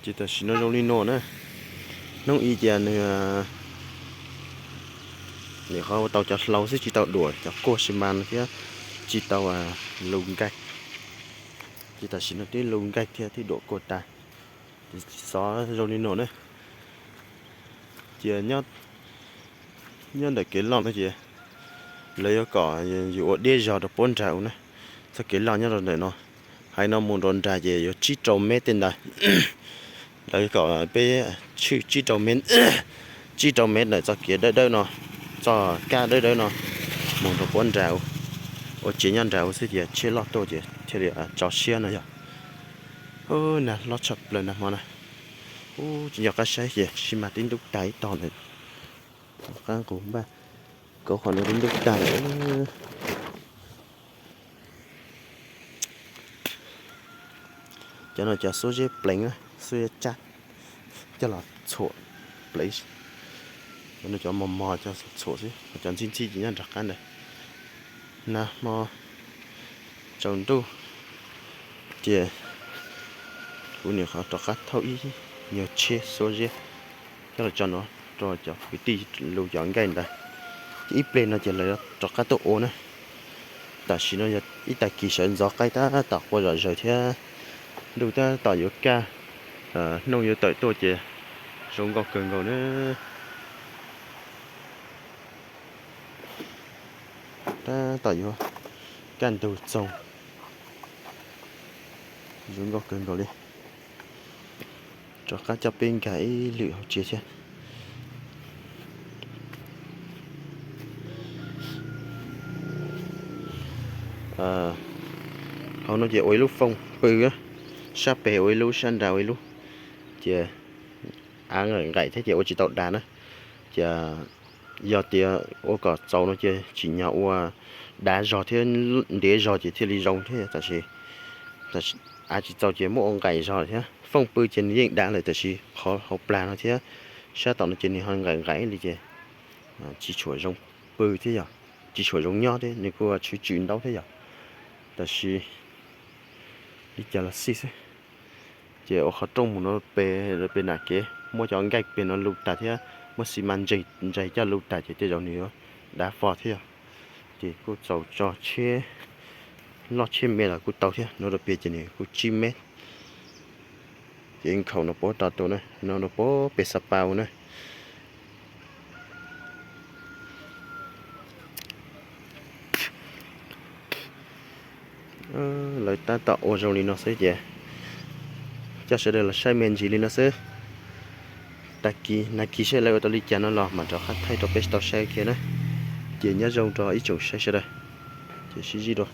Ces tam sim no zoo li no na. Hnub ib ces nws, nws qhov ua tau cov hlau xwb, tsis tau duam cov kuaj xi mas thiab, tsis tau lug nkaij. Ces tam sim no twb lug nkaij thiab twb duam kuaj tas. Ces xov zoo li no na. Ces nyob ntawm kev loj no ces lawv yuav kom yus ua diab zog rau puab nrag u na. Txoj kev loj nyob rau ntawm no, hais no mus rau nrag ces yuav tsib rau mev tej ntawd. Lawv kom peb tshwj tsib rau mev, tsib rau mev ntawm txoj kev dawb dawb no, txoj kab dawb dawb no mus rau puab nrag u, ua tsev nyob nrag u xwb ces tsheb loj tuaj ces thiaj li tso siab no yog. Nag hlob tshaj plaws nag hmo na. Ub, tsis nco qab saib ces xi mas tib ntub tag ib tog ntawd. Qab nqus npaj, kauv qhov no tib ntub tag lawm. Cov no cov xuab zeb pleev, xuab zeb tsab coj los txhuam pleev. Cov no cov mos mos coj txhuam xwb, cov ntxhib ntxhib ces nyob nram qab ntawd. Nag hmo tsaus ntuj ces kuv nyuam qhuav rov qab thauj ib nyuag tsheb xuab zeb coj los tso no rau cov kwv tij lug cov nkaij ntawd. Ces ib pliag no ces lawv rov qab tuaj ua na. Tam sim no yog ib tag kis sawv ntxov qaib tab tom qua zom zaws thiab, ntuj tab tom yuav kaj, hnub yuav tawm tuaj ces zoo nkauj kawg nkaus na. Tab tom yuav kaj ntug txoog, zoo nkauj kawg nkaus li. Rov qab coj peb nkag ib lwm hauv tsev thiab. Hauv no ces ua ib lub fooj pw, sab pem ua ib lub, sab nrad ua ib lub. Ces av nqaim nqaim thiab ces ua tsis tau dav na. Ces yog tias ua kom txaus no ces tsim nyog ua dav zog thiab ntev zog ces thiaj li zoo thiab. Tab sis av tsis txaus ces muab ua nqaim zog thiab. Fooj pw ces nws yeej dav lawm tab sis qhov hauv plag no thiab sab tom no ces nws ho nqaim nqaim li ces tsis tshua zoo pw thiab yog tsis tshua zoo nyob thiab, nws kuj tshwm tswm ntaub thiab yog. Tab sis li cas los xij xwb. Ces ua qhov rooj mus no pem, pem nam kev muab cov nkaij pem no lug tag thiab muab xi mas ntseg coj lug tag ces tej zaum nws yuav dav fo thiab yog. Ces kuj txaus tso tsheb loj tsheb me los kuj tau thiab, no rau pem ces nws kuj tsib mev. Ces nkhaus no puab rau tus na, no rau puab pem Xa Pas na. Lawv tab tom ua zoo li no xwb ces coj sawv daws los saib me ntsis li no xwb. Tag kis nag kis saib lawv ua tau li cas no los mam rov qab thaij rau peb tau saib kiag na. Ces nyob zoo rau ib tsoom saib sawv daws, ces sib ntsib dua.